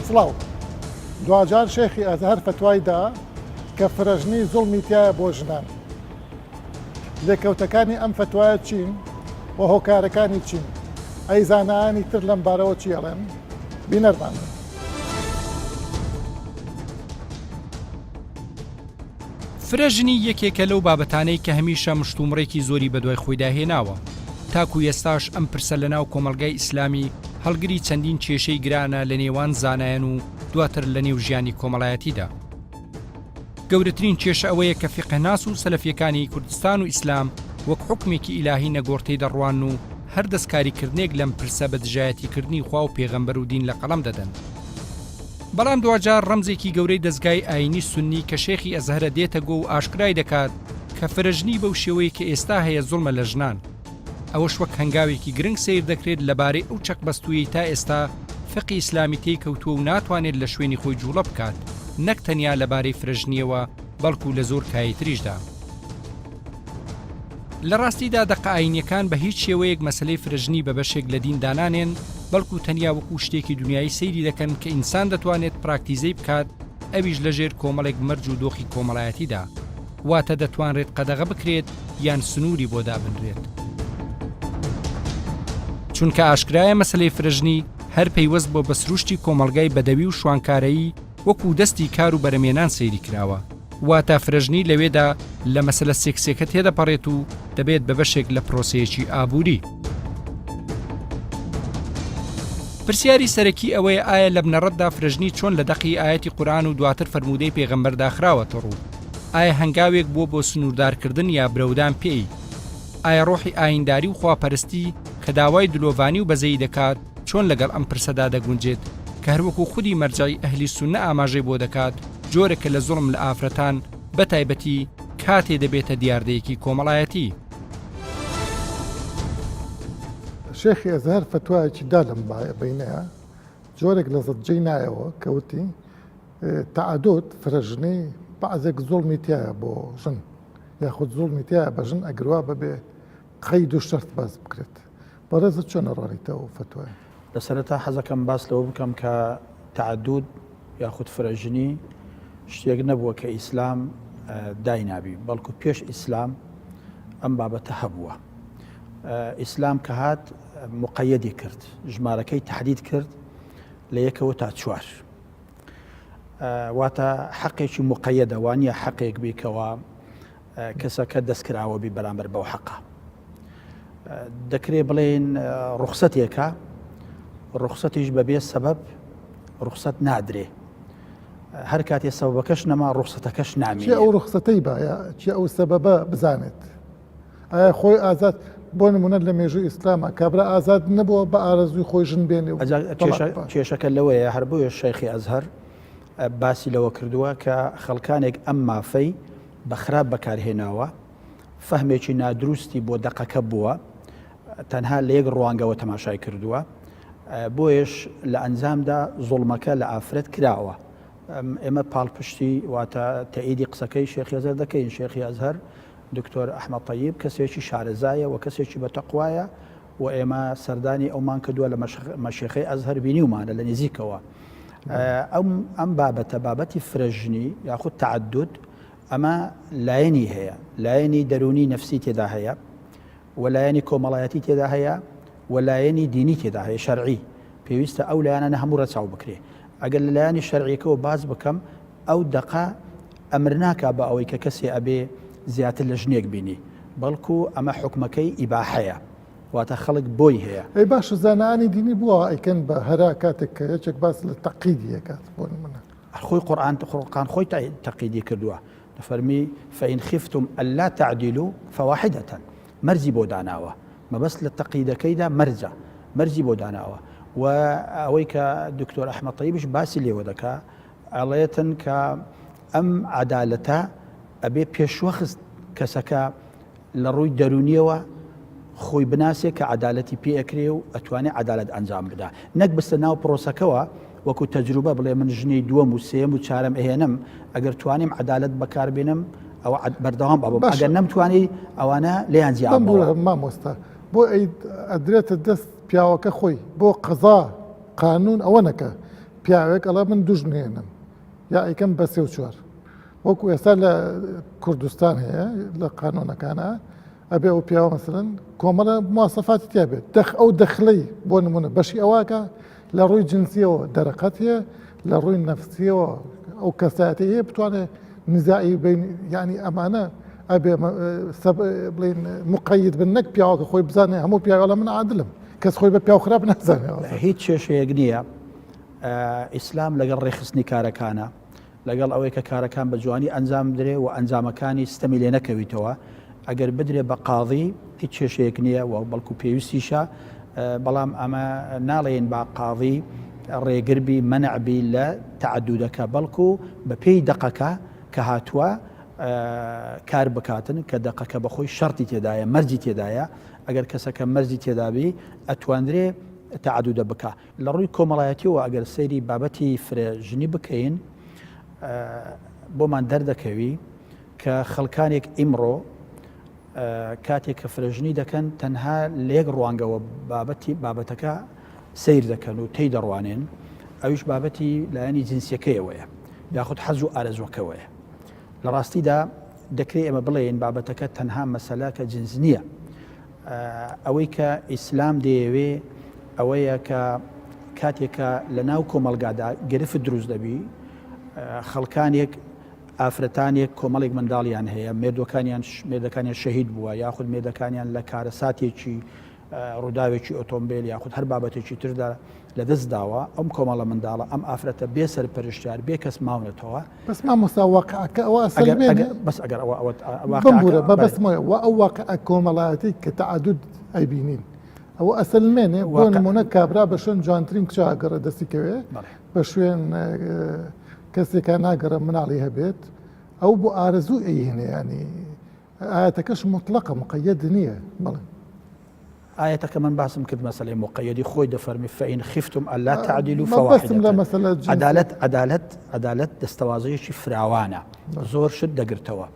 سڵاو. دواجار شێخی ئەزهەر فەتوای دا کە فرەژنی زوڵمی تیایە بۆ ژنان. لێکەوتەکانی ئەم فەتوایە چین و هۆکارەکانی چین؟ ئەی زانایانی تر لەم بارەوە چی ئەڵێن؟ بینەرمان بن. فرە ژنی یەکێکە لەو بابەتانەی کە هەمیشە مشتومڕێکی زۆری بەدوای خۆیدا هێناوە، تاکو ئێستاش ئەم پرسە لەناو کۆمەڵگای ئیسلامی هەڵگری چەندین کێشەی گرانە لە نێوان زانایان و دواتر لە نێو ژیانی کۆمەڵایەتیدا. گەورەترین کێشە ئەوەیە کە فیقهناس و سەلەفیەکانی کوردستان و ئیسلام وەک حوکمێکی ئیلاهی نەگۆڕ تێی دەڕوانن و هەر دەستکاریکردنێک لەم پرسە بە دژایەتیکردنی خوا و پێغەمبەر و دین لە قەڵەم دەدەن. بەڵام دواجار ڕەمزێکی گەورەی دەزگای ئایینی سوننی کە شێخی ئەزهەرە دێتە گۆ و ئاشکرای دەکات کە فرەژنی بەو شێوەی کە ئێستا هەیە زوڵمە لە ژنان. ئەوەش وەک هەنگاوێکی گرنگ سەیر دەکرێت لەبارەی ئەو چەقبەستوویەی تا ئێستا فقی ئیسلامی تێی کەوتووە و ناتوانێت لە شوێنی خۆی جووڵە بکات نەک تەنیا لەبارەی فرەژنییەوە بەڵکو لە زۆر کایەی تریشدا. لە ڕاستیدا دەقە ئایینیەکان بە هیچ شێوەیەک مەسەلەی فرەژنی بە بەشێک لە دین دانانێن، بەڵکو تەنیا وەکو شتێکی دونیایی سەیری دەکەن کە ئینسان دەتوانێت پراکتیزەی بکات ئەویش لە ژێر کۆمەڵێک مەرج و دۆخی کۆمەڵایەتیدا. واتە دەتوانرێت قەدەغە بکرێت یان سنووری بۆ دابنرێت. چونکە ئاشکرایە مەسەلەی فرەژنی هەر پەیوەست بووە بە سروشتی کۆمەڵگای بەدەوی و شوانکارەیی وەکو دەستی کار و بەرەمێنان سەیری کراوە. واتە فرەژنی لەوێدا لە مەسەلە سێکسیەکە تێدەپەڕێت و دەبێت بە بەشێک لە پرۆسەیەکی ئابووری. پرسیاری سەرەکی ئەوەیە ئایا لە بنەڕەتدا فرەژنی چۆن لە دەقی ئایەتی قورئان و دواتر فەرموودەی پێغەمبەردا خراوەتە ڕوو؟ ئایا هەنگاوێک بووە بۆ سنووردارکردن یا برەودان پێی؟ ئایا ڕۆحی ئاینداری و خواپەرستی کە داوای دلۆڤانی و بەزەیی دەکات چۆن لەگەڵ ئەم پرسەدا دەگونجێت کە هەروەکو خودی مەرجەعی ئەهلی سوننە ئاماژەی بۆ دەکات جۆرێکە لە زوڵم لە ئافرەتان بە تایبەتی کاتێ دەبێتە دیاردەیەکی کۆمەڵایەتی. شێخی ئەزهەر فەتوایەکی دا لەم بەینەیا جۆرێک لە زەجەی نایەوە کە وتی تەعەدود فرەژنی بەعزێک زوڵمی تیایە بۆ ژن یاخود زوڵمی تیایە بە ژن ئەگەر وا بەبێ قەید و شەرت باس بکرێت بەڕێزت چۆن ئەڕوانیتە ئەو فەتوایە؟ لە سەرەتا حەزەکەم باس لەوە بکەم کە تەعەدود یاخود فرەژنی شتێک نەبووە کە ئیسلام داینابی بەڵکو پێش ئیسلام ئەم بابەتە هەبووە ئیسلام کە هات مقەیەدی کرد ژمارەکەی تهدید کرد لە یەکەوە تا چوار واتە حەقێکی مقەیەدە وانە حەقێک بیکەوە کەسەکە دەستکراوە بی بەرامبەر بەو حەقە دەکرێ بڵێن ڕوخسەتێکە ڕوخسەتیش بەبێ سەبەب ڕوخسەت نادرێ هەر کاتێ سەبەکەش نەما ڕوخسەتەکەش نامی ئەو ڕوخسەتەی باە چی ئەو سەبەبە بزانێت ئایا خۆی ئازاد بۆ نمونە لە مێژوو ئیسلامە کابرا ئازاد نەبووە بە ئارەزووی خۆی ژن بێنێ و کێشەکە لەوەیە هەر بۆیە شەیخی ئەزهەر باسی لەوە کردووە کە خەڵکانێک ئەم مافەی بە خراپ بەکارهێناوە، فەهمێکی نادروستی بۆ دەقەکە بووە، تەنها لە یەک ڕوانگەوە تەماشای کردووە، بۆیەش لە ئەنجامدا زوڵمەکە لە ئافرەت کراوە. ئێمە پاڵپشتی واتە تەئیدی قسەکەی شێخی ئەزهەر دەکەین، شێخی ئەزهەر دکتۆر ئەحمەد تەیب کەسێکی شارەزایە و کەسێکی بە تەقوایە و ئێمە سەردانی ئەومان کردووە لە مەشیخەی ئەزهەر بینیومانە لە نزیکەوە. ئەم ئەم بابەتە بابەتی فرەژنی یاخود تعدد ئەمە لایەنی هەیە لایەنی دەرونی نەفسی تێدا هەیە و لایەنی کۆمەڵایەتی تێدا هەیە و لایەنی دینی تێدا هەیە شەرعی پێویستە ئەو لایەنانە هەموو ڕەچاو بکرێ ئەگەر لە لایەنی شەرعیەکەوە باس بکەم ئەو دەقە ئەمر ناکا بە ئەوەی کە کەسێ ئەبێ زیاتر لە ژنێک بینی بەڵکو ئەمە حوکمەکەی ئیباحەیە واتە خەڵک بۆی هەیە. ئەی باشە زانایانی دینی بۆ وا ئەیکەن بە هەرا کاتێک کە یەکێک باس لە تەقیدی ئەکات بۆ نمونە؟ خۆی قورئان قورئان خۆی تەقیدی کردووە دەفەرمی فإن خفتم ألا تعدلوا فواحدة مەرجی بۆ داناوە مەبەست لە تەقیدەکەیدا مەرجە مەرجی بۆ داناوە و ئەوەی کە دکتۆر ئەحمەد تەیبش باسی لێوە دەکا ئەڵێتن کە ئەم عەدالەتە ئەبێ پێشوەخت کەسەکە لە ڕووی دەروونیەوە خۆی بناسێ کە عەدالەتی پێ ئەکرێ و ئەتوانێ عەدالەت ئەنجام بدا نەک بستە ناو پرۆسەکەوە وەکو تەجروبە بڵێ من ژنی دووەم و سێم و چارەم ئەهێنم ئەگەر توانیم عەدالەت بەکاربێنم ئەوە بەردەوام ئەبم ئەگەر نەمتوانی ئەوانە لێیان جیا مامۆستا بۆ ئەدرێتە دەست پیاوەکە خۆی بۆ قەزا قانون ئەوە نەکە. پیاوێک ئەڵێ من دوژ نێنم یا ئەیکەم بە سێ و چوار وەکو ئێستا لە کوردستان هەیە لە قانونەکانە ئەبێ ئەو پیاوە مەسەلەن کۆمەڵە مواسەفاتی تیا بێت دەخ ئەو دەخلەی بۆ نمونە بەشی ئەوواکە لە ڕووی جنسیەوە دەرەقەت هەیە لە ڕووی نەفسیەوە ئەو کەسایەتی هەیە بتوانێت نزاعی بین ینی ئەمانە ئەبێ بڵین مقید بن نەک پیاوەکە خۆی بزانێ هەموو پیاوەڵە من عادلم کەس خۆی بە پیاو خراپ نازانێت هیچ کێشەیەک نییە ئیسلام لەگەڵ ڕێکخستنی کارەکانە لەگەڵ ئەوەی کە کارەکان بە جوانی ئەنجام بدرێ و ئەنجامەکانی ستەمی لێ نەکەویتەوە، ئەگەر بدرێ بە قازی هیچ کێشەیەک نییە و بەڵکو پێویستیشە، بەڵام ئەمە ناڵێین با قازی ڕێگر بی مەنع بی لە تەعەدودەکە، بەڵکو بە پێی دەقەکە کە هاتووە کار بکاتن کە دەقەکە بەخۆی شەرتی تێدایە مەرجی تێدایە، ئەگەر کەسەکە مەرجی تێدابی ئەتوانرێ تەعەدودە بکا. لە ڕووی کۆمەڵایەتیەوە ئەگەر سەیری بابەتی فرە ژنی بکەین بۆمان دەردەکەوی کە خەڵکانێک ئیمڕۆ کاتێک کە فرەژنی دەکەن تەنها لە یەک ڕوانگەوە بابەتی بابەتەکە سیر دەکەن و تێی دەڕوانێن ئەویش بابەتی لایەنی جنسیەکەیەوەیە یاخود حەز و ئارەزوەکەوەیە لە ڕاستیدا دەکرێت ئێمە بڵێین بابەتەکە تەنها مەسەلە کە جنس نییە ئەوەی کە ئیسلام دەیەوێ ئەوەیە کە کاتێک کە لە ناو کۆمەڵگادا گرفت دروست دەبی خەڵکانێک ئافرەتانێک کۆمەڵێک منداڵیان هەیە مێردەکانیان مێردەکانیان شەهید بووە یاخود مێردەکانیان لە کارەساتێکی ڕووداوێکی ئۆتۆمبیل یاخود هەر بابەتێکی تردا لە دەست داوە ئەم کۆمەڵە منداڵە ئەم ئافرەتە بێ سەرپەرشتیار بێ کەس ماونەتەوە بەس مامۆستا واقعەکە ئەوە ئەسەلمێنێ بەس ئەگەر ئەوە ئەوە بمبورە مەبەستمەوە وە ئەو واقعە کۆمەڵایەتی کە تەعەدود ئەیبینین ئەوە ئەسەلمێنێ بۆ نمونە کابرا بە شوێن جوانترین کچە ئەگەڕێ دەستی کەوێ بە شوێن کەسێکا ناگەڕێ مناڵی هەبێت ئەو بۆ ئارەزوو ئەیهێنێ ینی ئاەتەکەش مطلقە مقەیەد نییە بەڵێ. ئایەتەکە من باسم کرد مەسەلەی موقەیەدی خۆی دەفەرمی فإن خفتم ألا تعدلوا فواحدة لە مەسەلە عەدالەت عەدالەت عەدالەت دەستەوازەیەکی فراوانە زۆر شت دەگرتەوە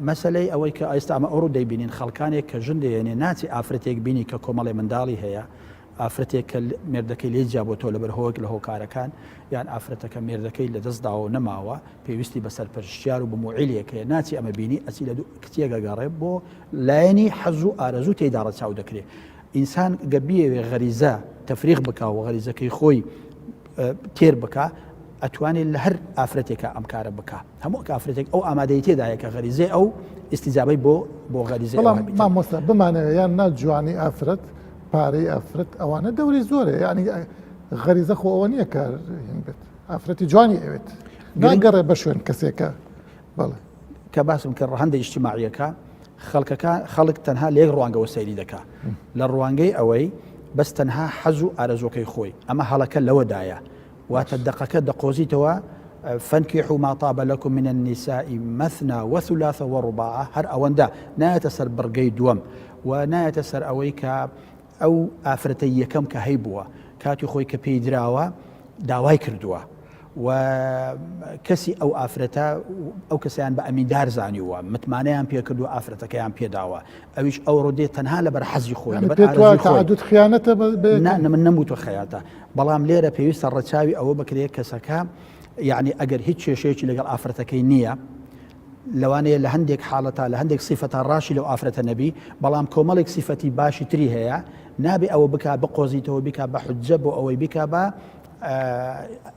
مەسلەی ئەوەی کە ئێستا ئەمە ئەوڕۆ دەیبینین خەڵکانێک کە ژن دەیەنێ ناچی ئافرەتێک بینی کە کۆمەڵێ منداڵی هەیە ئافرەتێک کە مێردەکەی لێ جیابۆتەوە لەبەر هۆک لە هۆکارەکان یان ئافرەتەکە مێردەکەی لەدەست داوە و نەماوە پێویستی بە سەرپەرشتیار و بە موعیلێک هەیە ناچی ئەمە بینی ئەچی لە دوو کچێک ئەگەڕێ بۆ لایەنی حەز و ئارەزوو تێیدا ڕەچاو دەکرێ ئینسان گە بیەوێ غەریزە تەفریغ بکا و غەریزەکەی خۆی تێر بکا ئەتوانێت لە هەر ئافرەتێکە ئەم کارە بکا هەموو ئافرەتێک ئەو ئامادەی تێدایە کە غەریزەی ئەو ئیستیجابەی بۆ بۆ غەریزەی بەڵام مامۆستا بمانەوێ یان نا جوانی ئافرەت پارەی ئافرەت ئەوانە دەوری زۆرە یعنی غەریزە خۆ ئەوە نییە کار بێت ئافرەتی جوانی ئەوێت ناگەڕێ بە شوێن کەسێکە بەڵێ. کە باسم کرد ڕەهەندە ئیجتیماعیەکە خەڵکەکە خەڵک تەنها لە یەک ڕوانگەوە سەیری دەکا لە ڕوانگەی ئەوەی بەس تەنها حەز و ئارەزوەکەی خۆی ئەمە هەڵەکە لەوەدایە واتە دەقەکە دەقۆزیتەوە فانكحوا ما طاب لكم من النساء مثنى وثلاث ورباع هەر ئەوەندە نایەتە سەر بڕگەی دووەم و نایەتە سەر ئەوەی کە ئەو ئافرەتەی یەکەم کە هەیبووە کاتی خۆی کە پێی دراوە داوای کردووە و کەسی ئەو ئافرەتە ئەو کەسیان بە ئەمیندار زانیوە متمانەیان پێکردو ئافرەتەکەیان پێداوە ئەویش ئەو ڕۆدێ تەنها لەبەر حەزی خۆی خیانەتە من نەموتوە خەیاتە بەڵام لێرە پێویستە ڕەچاوی ئەوە بکرێت کەسەکە یعنی ئەگەر هیچ کێشەیەکی لەگەڵ ئافرەتەکەی نییە لەوانەیە لە هەندێک حاڵەتا لە هەندێک سیفەتا ڕاشی لەو ئافرەتە نەبی بەڵام کۆمەڵێک سیفەتی باشی تری هەیە نابێ ئەوە بکا بقۆزیتەوە بیکا بە حجە بۆ ئەوەی بیکا بە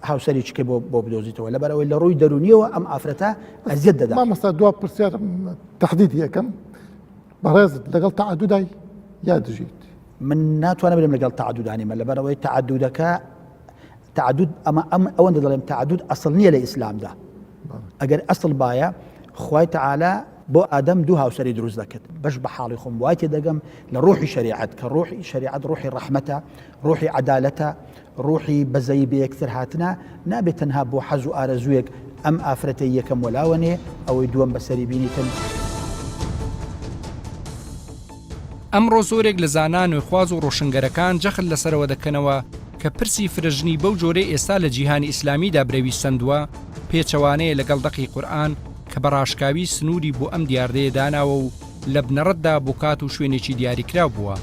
هاوسەری چکە بۆ بۆ بدۆزیتەوە لەبەر ئەوەی لە ڕووی دەرونیەوە ئەم ئافرەتە ئەزیەت دەدا مامۆستا دوا پرسیارم تهدیدی یەکەم بەڕێزت لەگەڵ تەعەدودای یا دژیت من ناتوانم بڵێم لەگەڵ تەعەدودانیمە لەبەر ئەوەی تەعەدودەکە تعدد ئەمە ئەم ئەوەندە دەڵێم تعدد ئەسڵ نییە لە ئیسلامدا ئەگەر ئەسڵ بایە خوای تەعالا بۆ ئادەم دوو هاوسەری دروست دەکرد بەش بە حاڵی خۆم وای تێدەگەم لە ڕۆحی شەریعەت کە ڕۆحی شەریعەت ڕۆحی ڕەحمەتە ڕۆحی عەدالەتە ڕۆحی بەزەیی بەیەکتر هاتنە نابێت تەنها بۆ حەز و ئارەزوویەک ئەم ئافرەتەی یەکەم وەلاوە نێ ئەوەی دووەم بەسەری بینیتن. ئەمڕۆ زۆرێک لە زانا نوێخواز و ڕۆشنگەرەکان جەخت لەسەرەوە دەکەنەوە کە پرسی فرەژنی بەو جۆرەی ئێستا لە جیهانی ئیسلامیدا برەوی سەندووە پێچەوانەیە لەگەڵ دەقی قورئان کە بە ڕاشکاوی سنووری بۆ ئەم دیاردەیە داناوە و لە بنەڕەتدا بۆ کات و شوێنێکی دیاریکراو بووە.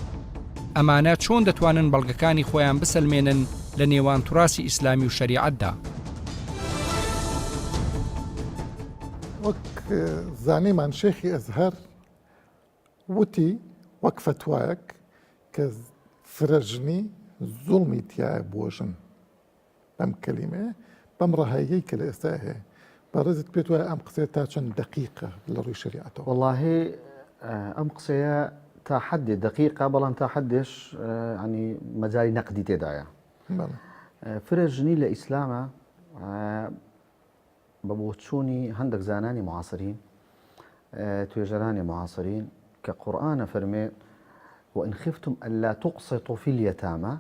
ئەمانە چۆن دەتوانن بەڵگەکانی خۆیان بسەلمێنن؟ لە نێوان توراسی ئیسلامی و شەریعەتدا. وەک زانیمان شێخی ئەزهەر وتی وەک فەتوایەک کە فرەژنی زوڵمی تیایە بۆ ژن بەم کەلیمەیە بەم ڕەهاییەی کە لە ئێستا هەیە بەڕێزت پێت وایە ئەم قسەیە تا چەند دەقیقە لە ڕووی شەریعەتەوە؟ وەڵاهی ئەم قسەیە تا حەدێ دەقیقە بەڵام تا حەدێش ینی مەجای نەقدی تێدایە فرە ژنی لە ئیسلامە بە بۆچوونی هەندێک زانانی معاصرین توێژەرانی معاصرین کە قورآانە فەرمێ وإن خفتم ألا تقسطوا في اليتامى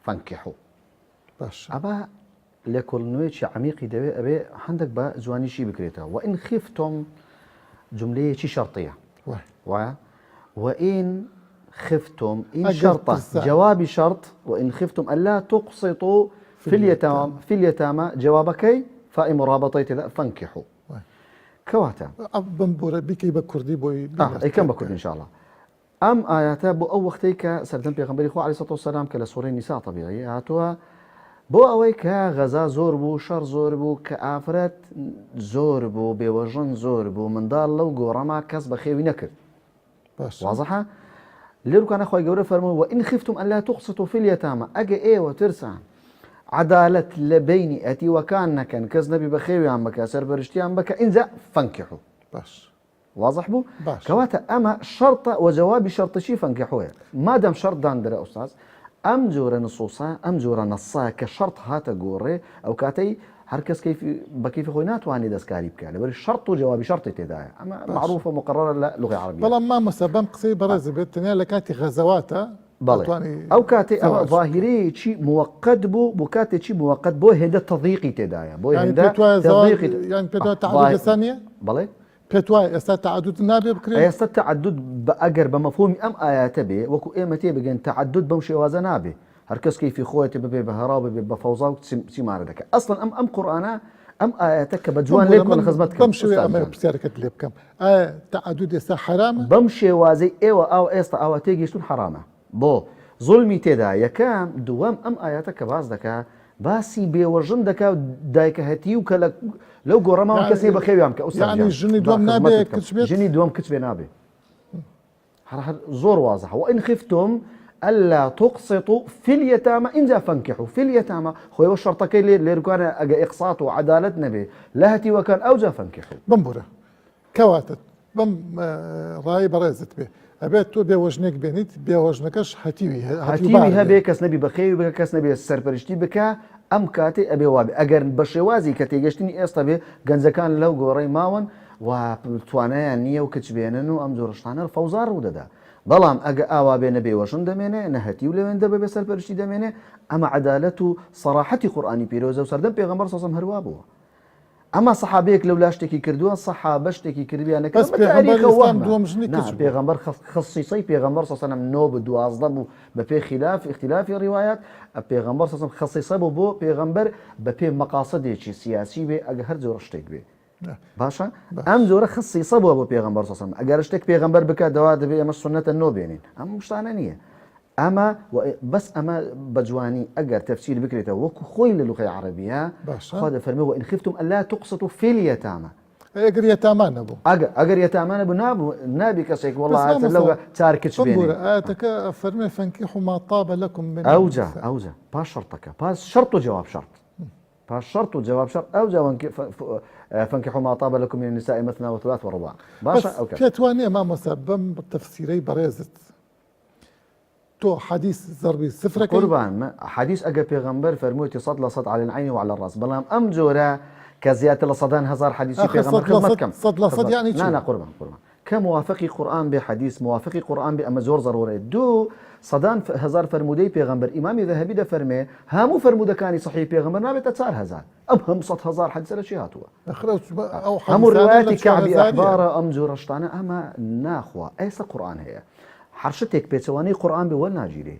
فانكحوا باشە. ئەمە لێکۆڵینەوەیەکی عەمیقی دەوێ ئەبێ هەندێک بە جوانی شی بکرێتەوە وإن خفتم جملەیەکی شەرتیە وایە وإن خفتم إن شرطە جوابی شرط وإن خفتم ألا تقسطوا في اليتامى في اليتامى جوابەکەی فاء مڕابطەی تێدا فانكحوا کەواتە بمبورە بیکەی بە کوردی بۆی ئەیکەم بە کوردی إن شاء الله ئەم ئایەتە بۆ ئەو وەختەی کە سەردەم پێغەمبەری خوا علیە سڵات وسلام کە لە سوڕەی نیسا تەبیعی هاتووە بۆ ئەوەی کە غەزا زۆر بوو شەڕ زۆر بوو کە ئافرەت زۆر بوو بێوەژن زۆر بوو منداڵ لەو گۆڕەما کەس بەخێوی نەکرد وازحە لێرکانە خۆی گەورە فەرمووی وإن خفتم ألا تقسطوا في اليتامى ئەگە ئێوە ترسان عەدالەت لە بینی ئەتیوەکان نەکەن کەس نەبی بەخێویان بکە سەرپەرشتیان بکە ئینجا فانكحوا باش وازح بوو؟ باشە. کەواتە ئەمە شەرتە وە جەوابی شەرتەکی فانکحوا یە مادام شەرت داندرا ئوستاز ئەم جۆرە نصوصە ئەم جۆرە نەصە کە شەرت هاتە گۆڕێ ئەو کاتەی هەر کەس کەیفی بە کەیفی خۆی ناتوانێ دەستکاری بکا لەبەر شەرت و جەوابی شەرتی تێدایە ئەمە باشە. معروفە مقررە لە لغەی عەرەبیە. بەڵام مامۆستا بەم قسەی بەڕێزت بێت تەنیا لە کاتی غەزەواتە بەڵێ ئەتوانی ئەو کاتەی ئەوە زەواج بکەی. ظاهیرەیەکی موەقەت بوو بۆ کاتێکی موەقەت بۆ هێندە تەضیقی تێدایە بۆ یانی هێندە پێت وایە زەواج تەضیقی یانی پێت وایە تەعەدود ظاهر ئێستا نییە؟ بەڵێ پێت وایە ئێستا تەعەدود نابێ بکرێ؟ ئێستا تەعەدود بە ئەگەر بە مەفهومی ئەم ئایەتە بێ وەکو ئێمە تێبگەین تەعەدود بەم شێوازە نابێ هەرکەس کەیفی خۆیەتی ببێ بە هەڕا و ببێ بە فەوزا و چی مارە دەکا ئەسڵەن ئەم ئەم قورئانە ئەم ئایەتە کە بە جوان لێ بمبورە بکەن من خزمەت کەم بەم شێوەیە ئوستاز ئەمەوێ گیان. پرسیارەکەت لێ بکەم ئایا تەعەدود ئێستا حەرامە؟ بەم شێوازەی ئێوە ئاو ئێستا ئاوا تێگەیشتوون حەرامە بۆ؟ زوڵمی تێدا یەکەم دووەم ئەم ئایەتە کە باس دەکا باسی بێوەژن دەکا و دایکە هەتیو کە لە لەو گۆڕە ماوە کەس نیە بەخێویان بکا ئوستاز یعنی گیان ژنی با دووەم نابێ خزمەتت کەم کچ بێت؟ ژنی دووەم کچ بێ نابێ هەر هەر زۆر وازحە وإن خفتم ألا تقسطوا في اليتامى ئینجا فانكحوا في اليتامى خۆیەوە شەرتەکەی لێ لێرگوانە ئەگە ئیقساط و عەدالەت نەبێ لە هەتیوەکان ئەوجا فانكحوا بمبورە کەواتە بەم ڕای بەڕێزت بێ ئەبێت تۆ بێوەژنێک بێنیت بێوەژنەکەش هەتیوی هەتیوی هەبێ کەس نەبی بەخێوی بکە کەس نەبێ سەرپەرشتی بکە ئەم کاتێ ئەبێ وابێ ئەگەر بە شێوازی کە تێگەشتنی ئێستا بێ گەنجەکان لەو گۆڕەی ماون و توانایان نییە و کچ بێنن و ئەم جۆرە شتانە فەوزا ڕوودەدا بەڵام ئەگە ئاوا بێ نە بێوەژن دەمێنێ نە هەتیو لەوێندە بەبێ سەرپەرشتی دەمێنێ ئەمە عەدالەت و سەڕاحەتی قورئانی پیرۆزە و سەردەم پێغەمبەر صلی اللە علیه و سلم هەروا بووە ئەما سەحابەیەک لەولا شتێکی کردووە سەحابە شتێکی کردبیان نەکردوە بەس ئەمە پێغەمبەر تاریخە ئیسلام وەهمە دووەم ژنی نا کچ بوو. پێغەمبەر خصیصەی پێغەمبەر صلی اللە علیه و سلم نۆ بوو 12 بوو بە پێی خلاف اختلافی ڕیوایات پێغەمبەر صلی اللە علیه و سلم خصیصە بوو بۆ پێغەمبەر بە پێی مەقاصدێکی سیاسی بێ ئەگە هەر جۆرە شتێک بێ باشە ئەم جۆرە خصیصە بووە بۆ پێغەمبەر صلی اللە علیه و سلم ئەگەر شتێک پێغەمبەر بکات دەوا دەبێ ئێمە سوننەتە نۆ بێنین ئەم شتانە نییە ئەمە بەس ئەمە بە جوانی ئەگەر تەفسیر بکرێتەوە وەکو خۆی لە لوغەی عەڕەبیە باشە. خوا دەفەرمێ وإن خفتم ألا تقسطوا في اليتامى ئەی ئەگەر یەتاما نەبوو؟ ئەگە ئەگەر یەتاما نەبوو نابوو نابی کەسێک بەس وەڵا مامۆستا لەوگە چار کچ بێنێ بمبورە ئایەتەکە ئەفەرمێ فانکحوا ما طاب لكم من ئەوجا النساء ئەوجا پاش شەرتەکە پاش شەرت و جواب شەرت پاش شەرت و جواب شەرت ئەوجا فانکحوا ما طاب لكم من النساء مثنى وثلاث ورباع بەس باشە ئەو کاتە پێت وا نییە مامۆستا بەم تەفسیرەی بەڕێزت تۆ حەدیس زەڕبی سفرەکەی. قوربان حەدیس ئەگەر پێغەمبەر فەرموویەتی سەد لە سەد علی العین و علی الراس بەڵام ئەم جۆرە کە زیاتر لە سەدان هەزار حەدیسی ئاخر پێغەمبەر سەد لە خزمەت سەد کەم سەد لە سەد خزمەت یانی نا چی؟ نا قوربان قوربان کە موافقی قورئان بێ حەدیس موافقی قورئان بێ ئەمە زۆر زەڕوڕەیە دوو سەدان هەزار فەرموودەی پێغەمبەر ئیمامی ذەهەبی دەفەرمێ هەموو فەرموودەکانی صحیح پێغەمبەر نابێتە 4000 ئەم هەموو 100 هەزار حەدیسە لە چی هاتووە؟ ئاخر ئەو هەموو حەدیسانە لە ڕوایەتی چوار کەعبی هەزاریە. ئەحبارە ئەم جۆرە شتانە ئەمە ناخوا ئێستا قورئان هەیە هەر شتێک پێچەوانەی قورئان بێ وەرناگیرێ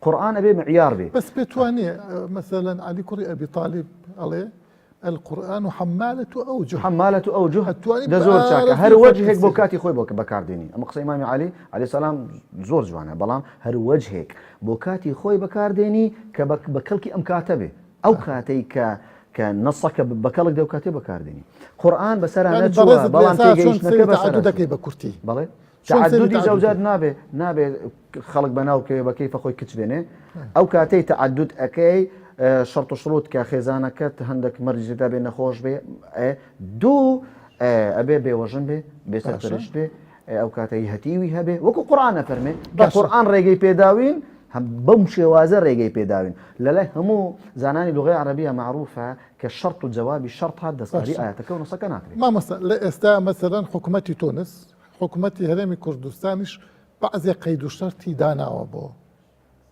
قورئان ئەبێ معیار بێ. بەس پێت وا نییە مەسەلەن عەلی کوڕی ئەبی تالیب ئەڵێ. القرآن حمالة أوجه حمالة أوجه ئەتوانی دە زۆر چاکە هەر بە ئارەزووی خۆت وەجهێک بۆ تەفسیری کاتی خۆی بۆ بەکاردێنی ئەمە قسەی ئیمامی عەلی عەلەیهی سەلام زۆر جوانە بەڵام هەر وەجهێک بۆ کاتی خۆی بەکاردێنی کە بە کەڵکی ئەم کاتە بێ ئەو کاتەی کە کە نەسەکە بە کەڵک دەو کاتێ بەکاردێنی قورئان بەسەرا یانی نەچووە بەڕێزت بەڵام لە ئێستا چۆن تێگەیشتنەکە سەیری بەسەرا تەعەدود چووە دەکەی بە کورتی بەڵێ چۆن سەیری تەعەدودی تەعەدود زەوجات دەکەی نابێ نابێ خەڵک بەناو بکەوێ بە کەیفە خۆی کچ بێنێ ئەو کاتەی تەعەدود ئەکەی شەرت و شروط کە خێزانەکەت هەندێک مەرجی تێدا بێ نەخۆش بێ دوو ئەبێ بێوەژن بێ بێ باشە سەرپەرشت بێ ئەو کاتەی هەتیوی هەبێ وەکو قورئان ئەفەرمێ کە باشە قورئان ڕێگەی پێداوین هەم بەم شێوازە ڕێگەی پێداوین لەلای هەموو زانانی لغەی عەرەبیە مەعروفە کە شەرت و جەوابی شەرت هات دەستکاری باشە ئایەتەکە و نەسەکە ناکرێ. مامۆستا لە ئێستا مەسەلەن حکومەتی تونس حکومەتی هەرێمی کوردستانیش بەعزێ قەید و شەرتی داناوە بۆ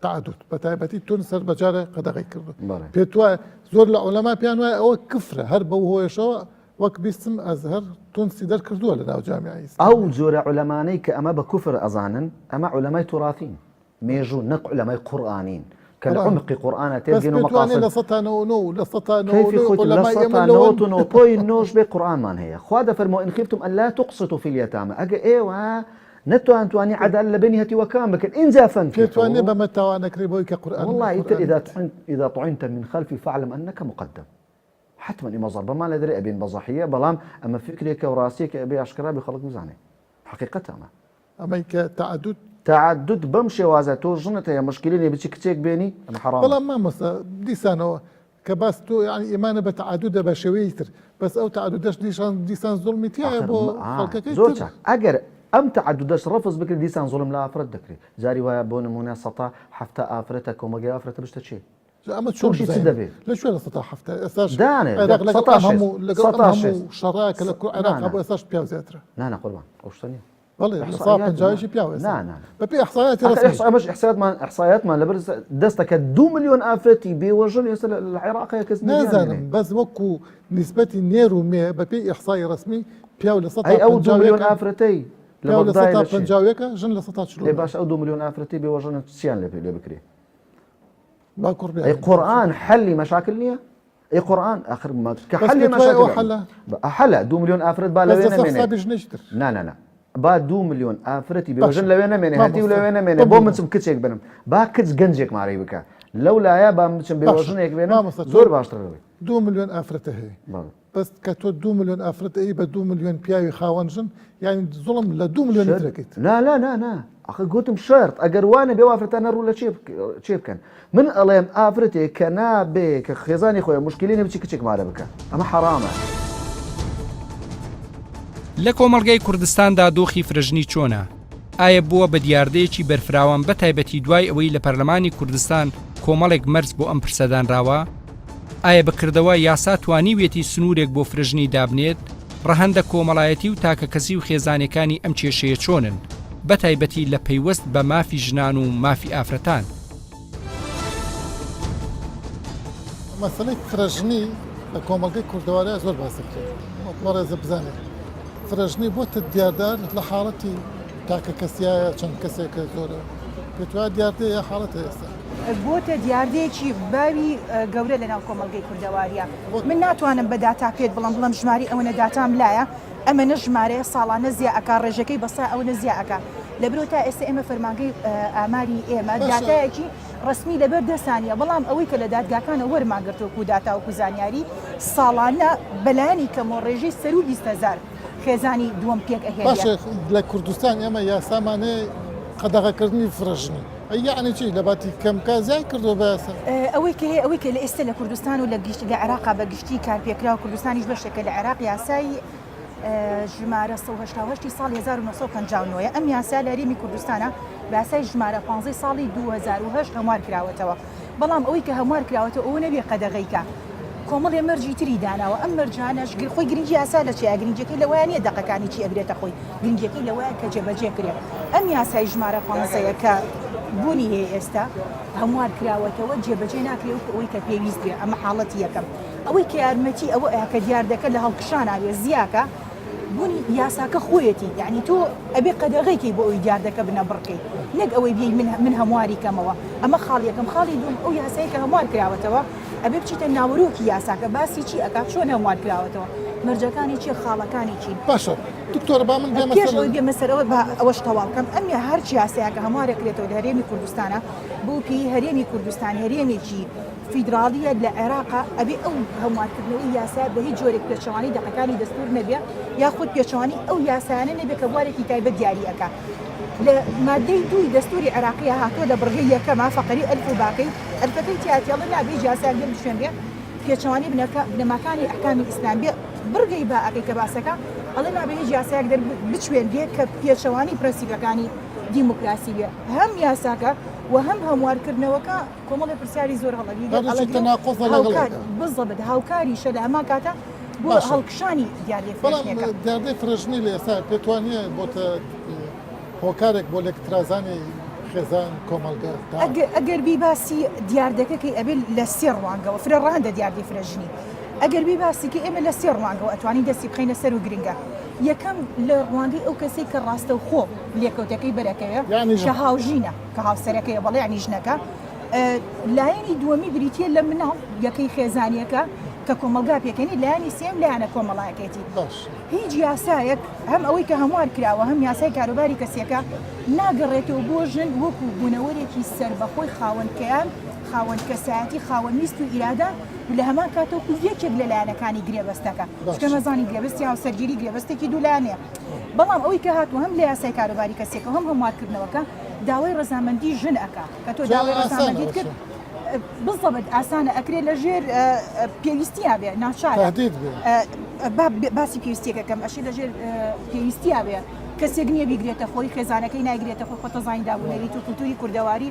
تەعەدود بە تایبەتی تونس هەر بەجارێ قەدەغەی کردو بەڵێ. پێت وایە زۆر لە عولەما پێیان وایە ئەوە کفرە هەر بەو هۆیەشەوە وەک بیستم ئەزهەر تونسی دەرکردووە لە ناو جامیعەی ئەو ئیسلامیە. جۆرە عولەمانەی کە ئەمە بە کوفر ئەزانن ئەمە عولەمای توراثین مێژوو نەک عولەمای قورئانین کە لە بەڵام عومقی قورئانا بەس تێبگەن و پێت وانیە مەقاصد 99% و کەیفی 99% خۆیت لە عولەمای ئێمە سەتا لەوەن نەوەت و نۆ point نۆش بێ قورئانمان هەیە خوا دەفەرموێ ان خفتم الا تقسطوا فی الیتامی ئەگە ئێوە نەتوانتوانی عەدالە لە بەینی هەتیوەکان بکەن ئینجا پێت وانیە فانکحوا بەمە تاوان ئەکرێ بەوەی کە قورئان واللە ئیتر قورئان اذا طعنت اذا طعنت من خلفی فاعلم انک مقدم حتما ئێمە زەربەمان لێ دەرێ ئەبین بە زەحیە بەڵام ئەمە فکرێکە و ڕاستیەکە ئەبێ ئاشکرا بێ خەڵک بزانێ حەقیقەتە ئەمە. ئەمەی کە تەعەدود. تەعەدود بەم شێوازە تۆ ژنت هەیە مشکیلە نیە بچی کچێک بێنی ئەمە حەڕامە. بەڵام مامۆستا دیسانەوە کە باس تۆ یانی ئیمانە بە تەعەدودە بە شێوەیەکی تر بەس ئەو تەعەدودەش دیسان دیسان زوڵمی تیایە ئاخر بۆ ئا خەڵکەکەی زۆر تر. چاک ئەگەر ئەم تەعەدودەش ڕەفز بکرێ دیسان زوڵم لە ئافرەت دەکرێ جاری وایە بۆ نمونە سەتا 70 ئافرەتە کۆمەڵگەی ئافرەتە بچتە چێ؟ جا ئەمە چۆن تووشی چ بزانین دەبێ؟ لە کوێ 70% ئێستاش دانێ عێراق لەگەڵ سەتا ئەم شێست هەموو لەگەڵ ئەم سەتا هەموو شێست شەڕە کە لە نا عێراق نا هەبوو ئێستاش پیاو زیاترە نا نا قوربان ئەو شتە نییە بەڵێ لە سا ئیحسائیات پەنجاویشی پیاو نا ئێستا نا بەپێی ئیحسائیاتی ئەخر ڕەسمی ئیحسا- ئەمەش ئیحسایاتمان ئیحسایاتمان لەبەر دەستە کە دوو ملیۆن ئافرەتی بێوەژن ئێستا لە لە عێراق هەیە کەس نییە نازانم بیانهێنێ. بەس وەکو نیسبەتی نێر و مێ بەپێی ئیحسائی ڕەسمی پیاو لە سەتا ئەی ئەو دوو پەنجا و ملیۆن یەکە ئافرەتەی لە پیاو لە بەغدای سەتا لە چێ؟ پەنجا و یەکە ژن لە سەتا چل و ئەی نۆ باش ئەو دوو ملیۆن ئافرەتەی بێوەژنە چیان لێ لێ بکرێ؟ با کوڕ ئەی بیانهێنن. قورئان حەلی مەشاکل نییە؟ ئەی قورئان ئاخر ما کە بەس حەلی پێت وایە ئەوە مەشاکل حەلە؟ حەلە دوو ملیۆن ئافرەت با بەس لەوێ لەسەر نەمێنێ حسابی ژنێکی تر نا نا نا با دوو ملیۆن ئافرەتی بێوەژن باشە لەوێ نەمێنێ هەتیو مامۆستا لەوێ نەمێنێ بۆ بمبورە من چم کچێک بنم با کچ گەنجێک مارەی بکا لەو لایە با من بچم باشە بێوەژنێک بێنم مامۆستا تۆ زۆر باشترە لەوەی دوو ملیۆن ئافرەتە هەیە بەڵێ بەس کە تۆ دوو ملیۆن ئافرەت ئەی بە دوو ملیۆن پیاوی خاوەن ژن یانی زوڵم لە دوو ملیۆنی شەرت تر ئەکەیت. نا نا نا نا ئەخە گوتم شەرت ئەگەر وا نەبێ ئەو ئافرەتانە ڕوو لە چێ چێ بکەن من ئەڵێم ئافرەتێک کە نابێ کە خێزانی خۆیە موشکیلەی نیە بچی کچێک مارە بکا ئەمە حەڕامە. لە کۆمەڵگای کوردستاندا دۆخی فرەژنی چۆنە؟ ئایا بووە بە دیاردەیەکی بەرفراوان بەتایبەتی دوای ئەوەی لە پەرلەمانی کوردستان کۆمەڵێک مەرج بۆ ئەم پرسە دانراوە؟ ئایا بە کردەوە یاسا توانیویەتی سنوورێک بۆ فرەژنی دابنێت؟ ڕەهەندە کۆمەڵایەتی و تاکەکەسی و خێزانیەکانی ئەم کێشەیە چۆنن؟ بەتایبەتی لە پەیوەست بە مافی ژنان و مافی ئافرەتان؟ مەسەلەی فرەژنی لە کۆمەڵگەی کوردەواریا زۆر باس دەکرێت. وەک بەڕێزت بزانێت فرەژنی بۆتە دیاردار لە حاڵەتی تاکە کەسیایە چەند کەسێکە زۆرە پێت وایە دیاردەیە یا حاڵەتە ئێستا؟ بۆتە دیاردەیەکی باوی گەورە لەناو کۆمەڵگەی کوردەواریە. من ناتوانم بە داتا پێت بڵێم بڵێم ژمارەی ئەوەنە داتام لایە، ئەمەنە ژمارەیە ساڵانە زیا ئەکا ڕێژەکەی بەسا ئەوەنە زیا ئەکا لەبرۆ تا ئێستا ئێمە فەرمانگەی ئاماری ئێمە داتایەکی ڕەسمی لەبەر دەسا نیە بەڵام ئەوەی کە لە دادگاکانە وەرمان گرت وەکو داتا وەکو زانیاری ساڵانە بەلایەنی کەمەوە ڕێژەی سەروو 20 هەزار خێزانی دووەم پێک ئەهێنێ. باشە لە کوردستان ئێمە یاسامان هەیە قەدەغەکردنی فرەژنی ئەی یەعنی چی لە باتی کەم کا زیای کردووە بە یاسا؟ ئەوەی کە هەیە ئەوەی کە لە ئێستا لە کوردستان و لە گشت لە عێراقا بە گشتی کارپێکراو کوردستانیش بەشێکە لە عێراق یاسای ژمارە 188 ساڵی 1959 ە ئەم یاسا لە هەرێمی کوردستانە بە یاسای ژمارە 15 ساڵی 2008 هەموار کراوەتەوە بەڵام ئەوەی کە هەموار کراوەتەوە ئەوە نەبێ قەدەغەی کا کۆمەڵێ مەرجی تری داناوە ئەم مەرجانەش خۆی گرنگی یاسا لە چیە گرنگیەکەی لەوەیە نیە دەقەکانی چی ئەگرێتە خۆی گرنگیەکەی لەوەیە کە جێبەجێ کرێ ئەم یاسای ژمارە پانزەیە کە بوونی هەیە ئێستا هەموار کراوەتەوە جێبەجێ ناکرێ وەکو ئەوەی کە پێویست بێ ئەمە حاڵەتی یەکەم ئەوەی کە یارمەتی ئەوە کە دیاردەکە لە هەڵکشانا بێ زیاکە بوونی یاساکە خۆیەتی یعنی تۆ ئەبێ قەدەغەی کەی بۆ ئەوی دیاردەکە بنەبڕکەی نەک ئەوەی بێی من من هەمواری کەمەوە ئەمە خاڵ یەکەم خاڵی دووم ئەو یاسای کە هەموار کراوەتەوە. ئەبێ بچیتە ناوەرۆکی یاساکە باسی چی ئەکات چۆن هەموار کراوەتەوە مەرجەکانی چیە خاڵەکانی چین. باشە دکتۆرە با من بێمە پێش سەر. ئەوەی بێمە سەر ئەوە با ئەوەش تەواو کەم ئەم یا هەرچ یاسایەکە هەموارەکرێتەوە لە هەرێمی کوردستانا بەو پێیەی هەرێمی کوردستان هەرێمێکی فیدراڵیە لە عێراقا ئەبێ ئەو هەموارکردنەوەی یاسایە بە هیچ جۆرێک پێچەوانەی دەقەکانی دەستور نەبێ یاخود پێچەوانەی ئەو یاسایانە نەبێ کە بوارێکی تایبەت دیاری ئەکا لە مادەی دووی دەستوری عێراقیە هاتووە لە بڕگەی یەکەما فەقەری ئەلف و باکەی ئەلفەکەی تیا تێڵە نابێ هیچ یاسایەک لێ بشوێنرێ پێچەوانەی بنەکە بنەماکانی ئەحکامی ئیسلام بێ بڕگەی باکەی کە باسەکە ئەڵێ نابێ هیچ یاسایەک دەر بچوێنرێ کە پێچەوانەی پرەنسیپەکانی دیموکراسی بێ هەم یاساکە و هەم هەموارکردنەوەکە کۆمەڵێ پرسیاری زۆر هەڵەگری هەرچی هەڵەگرێ و تەناقوزە لەگەڵ هاوکار یەکا. بزەبت هاوکاریشە لە هەمان کاتا بۆ باشە هەڵکشانی دیاردەی بەڵام فرەژنیەکە. دیاردەی فرەژنی لە ئێستا پێت وا نییە بۆتە هۆکارێک بۆ لێکترازانی خێزان، کۆمەڵگە تا. ئەگەر بی باسی دیاردەکە کەی ئەبێ لە سێ ڕوانگەوە فرە ڕەهەندە دیاردەی فرەژنی ئەگەر بی باسی کەی ئێمە لە سێ ڕوانگەوە ئەتوانین دەستی بخەینە سەر و گرنگە یەکەم لە ڕوانگەی ئەو کەسەی کە ڕاستەوخۆ لێکەوتەکەی بەرەکەوێ یانی کە ژن. هاوژینە کە هاوسەرەکەیە بەڵێ یانی ژنەکە لایەنی دووەمی بریتییە لە مناڵ یەکەی خێزانیەکە کە کۆمەڵگا پێکەنی لایەنی سێم لایەنە کۆمەڵایەکێتی باش. هیچ یاسایەک هەم ئەوەی کە هەموار کراوە هەم یاسای کاروباری کەسیەکە ناگەڕێتەوە بۆ ژن وەکو بوونەوەرێکی سەربەخۆی خاوەن کەیان خاوەن کەسایەتی خاوەن ویست و ئیرادە و لە هەمان کاتەوەکو یەکێک لە لایەنەکانی گرێبەستەکە چونکە باش. مەزانی گرێبەستی هاوسەرگیری گرێبەستێکی دوولایەنەیە بەڵام ئەوەی کە هاتووە هەم لە یاسای کاروباری کەسیەکە و هەم هەموارکردنەوەکە داوای ڕەزامەندی ژن ئەکا کە تۆ جا داوای ئاسانە ڕەزامەندیت کرد ئەوە بزەبت ئاسانە ئەکرێ لە ژێر پێویستیا بێ ناچارە تهدید بێ. با باسی پێویستیەکە کەم ئەشێ لە ژێر پێویستیا بێ کەسێک نییە بیگرێتە خۆی خێزانەکەی نایگرێتە خۆی خۆتە زانین دابوونەریت و کولتوری کوردەواری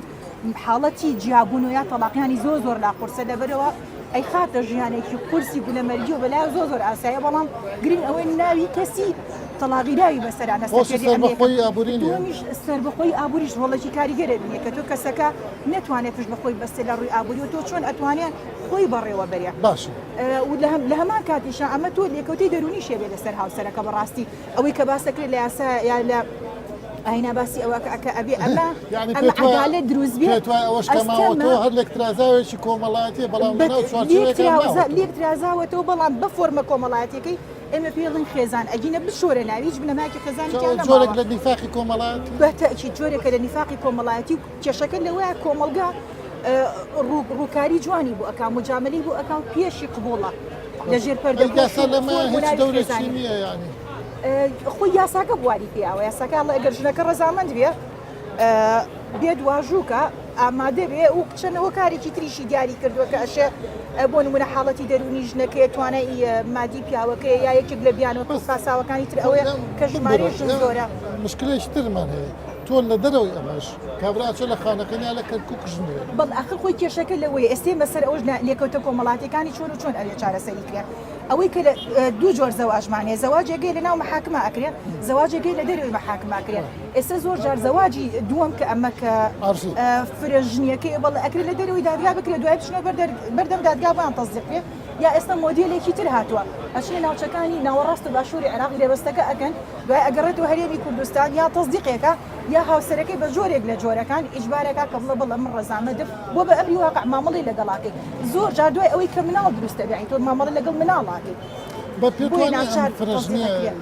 حاڵەتی جیابوون و یا تەڵاقیانی زۆر زۆر لا قورسە لەبەرەوە ئەیخاتە ژیانێکی قورسی گولەمەرگی و بەلایەوە زۆر زۆر ئاسایە بەڵام گرنگ ئەوەی ناوی کەسی تەڵاقیداوی بەسەرا خۆشی نەسەپێنرێ ئەمە یەکەم سەربەخۆیی ئابووری نییە. دووەمیش سەربەخۆیی ئابووریش ڕۆڵێکی کاریگەرە بینێ کە تۆ کەسەکە نەتوانێت پشت بە خۆی بەستێ لە ڕووی ئابووری و تۆ چۆن ئەتوانێ خۆی بەڕێوە بەرێ باشە. و لە هەمان کاتیشا ئەمە تۆ لێکەوتەی دەروونیش هەبێ لەسەر هاوسەرەکە بەڕاستی ئەوەی کە باس دەکرێت لە یاسا یا لە ئاینا باسی ئەوە کە ئەبێ ئەمە یعنی ئەمە پێت وایە عەدالەت دروست بێ پێت وایە ئەوەش کە ئەستەمە ماوەتەوە هەر لێکترازاوێکی کۆمەڵایەتیە بەڵام لەناو چوارچێوەیەکا ماوەتەوە. لێکترازاوەتەوە بەڵام بە فۆرمە کۆمەڵایەتیەکەی ئێمە پێی ئەڵێن خێزان ئەگینە بچۆرە ناوی هیچ بنەمایەکی خێزانی تیا جا جۆرێک نەماوە. لە نیفاقی کۆمەڵایەتی. بە تەئکید جۆرێکە لە نیفاقی کۆمەڵایەتی و کێشەکە لەوەیە کۆمەڵگا ڕووکاری جوانی بۆ ئەکا موجامەلەی بۆ ئەکا و پێشی قبوڵە لە ژێر ئەی پەردەپۆش یاسا و لەمە فۆرم و هیچ ناوی دەورێکی خێزانی. نییە یانی. خۆی یاساکە بواری پێیاوە یاساکە ئەڵێ ئەگەر ژنەکە ڕەزامەند بێ بێت واژووکە ئامادە بێ و چەند هۆکارێکی تریشی دیاری کردووە کە ئەشێ بۆ نمونە حاڵەتی دەروونی ژنەکەی توانای مادی پیاوەکەی یا یەکێک لە بیانۆ پاساوەکانی تر ئەوەیە کە ژمارەی ژن زۆرە. مشکلێکی ترمان هەیە تۆ لە دەرەوەی ئەمەش کابرا ئەچێ لە خانەقین یا لە کەرکوک ژن دێنێ. بەڵێ ئاخر خۆی کێشەکە لەوەیە ئێستێ بەسەر ئەوەش لێکەوتە کۆمەڵاتیەکانی چۆن و چۆن ئەوێ چارەسەری کرێ. ئەوەی کە لە دوو جۆر زەواجمان هەیە زەواجێک هەیە لە ناو مەحاکمە ئەکرێ زەواجێک هەیە لە دەرەوەی مەحاکمە ئەکرێ ئێستا زۆر جار زەواجی دووەم کە ئەمە کە فرە ژنیەکەی بەڵێ ئەکرێ لە دەرەوەی دادگا بکرێ دوای بچنەوە بەردەم دادگا بۆیان تەسدیق بێ یا ئێستا مۆدێلێکی تر هاتووە ئەچنە ناوچەکانی ناوەڕاست و باشووری عێراق گرێبەستەکە ئەکەن دوای ئەگەڕێتەوە هەرێمی کوردستان یا تەسدیقێکە یا هاوسەرەکەی بە جۆرێک لە جۆرەکان ئیجبارەکا کە بڵێ بەڵێ من ڕەزامەندم بۆ بە ئەمری واقع مامەڵەی لەگەڵاکەی زۆر جار دوای ئەوەی کە مناڵ دروست دەبێ یانی تۆ مامەڵە لەگەڵ مناڵاکەی بە پێت بۆیە وانیە ئەم ناچار فرەژنیە تەسدیقەکرێ.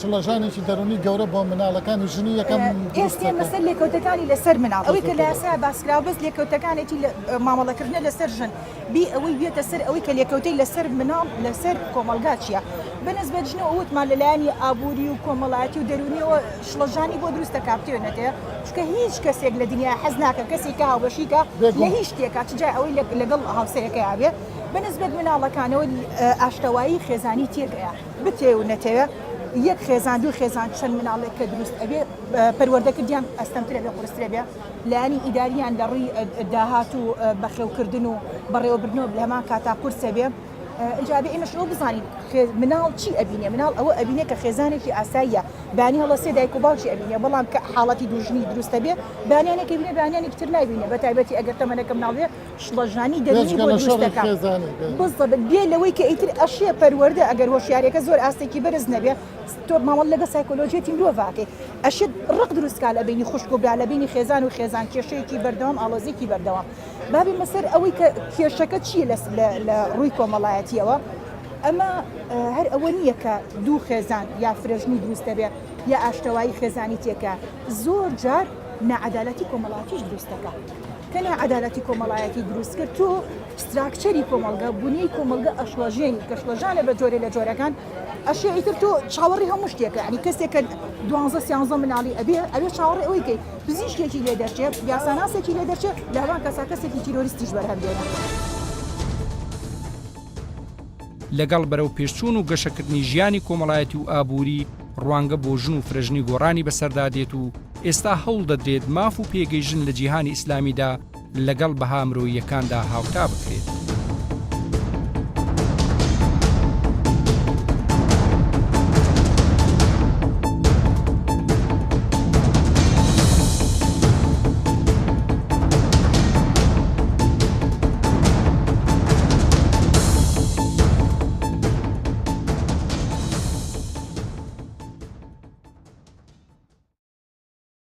شڵەژانێکی دەروونی گەورە بۆ مناڵەکانی ژنی یەکەم دروست ئێستێ دەکات؟ مەسەر لێکەوتەکانی لەسەر مناڵ ئەوەی کە لە یاسایا باسکراوە بەس لێکەوتەکانێتی لە مامەڵەکردنە لەسەر ژن بی ئەوەی بێتە سەر ئەوەی کە لێکەوتەی لەسەر مناڵ لەسەر کۆمەڵگا چییە بەنسبەت ژنەوە وتمان لەلایەنی ئابووری و کۆمەڵایەتی و دەروونیەوە شڵەژانی بۆ دروست دەکا بتەوێ نەتەوێ چونکە هیچ کەسێک لە دنیا حەز ناکە کەسێک کە هاوبەشی کە لە هیچ شتێکا چ جای ئەوەی لەگەڵ هاوسەرەکەیا بێ بەنسبەت مناڵەکانەوە ئاشتەوایی خێزانی تێک ئەیا بتەوێ و نەتەوێ یەک خێزان دوو خێزان چەند مناڵێک کە دروست ئەبێ پەروەردەکردیان ئەستەمترە بێ قورسترە بێ لایەنی ئیداریان لە ڕووی داهات و بەخێوکردن و بەڕێوەبردنەوە لە هەمان کاتا قورسە بێ ئینجا ئەبێ ئێمەش ئەوە بزانین مناڵ چی ئەبینێ مناڵ ئەوە ئەبینێ کە خێزانێکی ئاساییە بەیانی هەڵەسێ دایک و باوکی ئەبینێ بەڵام کە حاڵەتی دووژنی دروستە بێ بەیانیانێک ئەبینێ بەیانیانێکی تر نابینێ بە تایبەتی ئەگەر تەمەنەکە مناڵ بێ شڵەژانی دەروونی بێجگە بۆ لە دروست شەڕی دەکا خێزانی بێ. بزەبت بێ لەوەی کە ئیتر ئەشێ پەروەردە ئەگەر هۆشیاریەکە زۆر ئاستێکی بەرز نەبێ تۆ مامەڵە لەگەڵ سایکۆلۆژیەتی مرۆڤ ئەکەی ئەشێت ڕق دروست کا لە بەینی خوشک و برا لە بەینی خێزان و خێزان کێشەیەکی بەردەوام ئاڵۆزیەکی بەردەوام. با بێمە سەر ئەوەی کە کێشەکە چییە لە ڕووی کۆمەڵایەتیەوە ئەمە هەر ئەوە نییە کە دوو خێزان یا فرەژنی دروست دەبێ یا ئاشتەوایی خێزانی تێکە زۆر جار ناعەدالەتی کۆمەڵاتیش دروست دەکا کە ناعەدالەتی کۆمەڵایەتی دروست کرد تۆ structure ی کۆمەڵگە بنیەی کۆمەڵگە ئەشڵەژێنی کە شڵەژانە بە جۆرێ لە جۆرەکان ئەشێ ئیتر تۆ چاوەڕی هەموو شتێکە ینی کەسێک کە دوانزە سیانزە مناڵی ئەبێ ئەوێ چاوەڕێ ئەوەی کەی پزیشکێکی لێ دەرچێ یاساناسێکی لێ دەرچێ لە هەمان کەسا کەسێکی تیرۆریستیش بەرهەم دێنێ. لەگەڵ بەرەوپێشچوون و گەشەکردنی ژیانی کۆمەڵایەتی و ئابووری، ڕوانگە بۆ ژن و فرەژنی گۆڕانی بەسەردا دێت و ئێستا هەوڵ دەدرێت ماف و پێگەی ژن لە جیهانی ئیسلامیدا لەگەڵ بەها مرۆییەکاندا هاوتا بکرێت.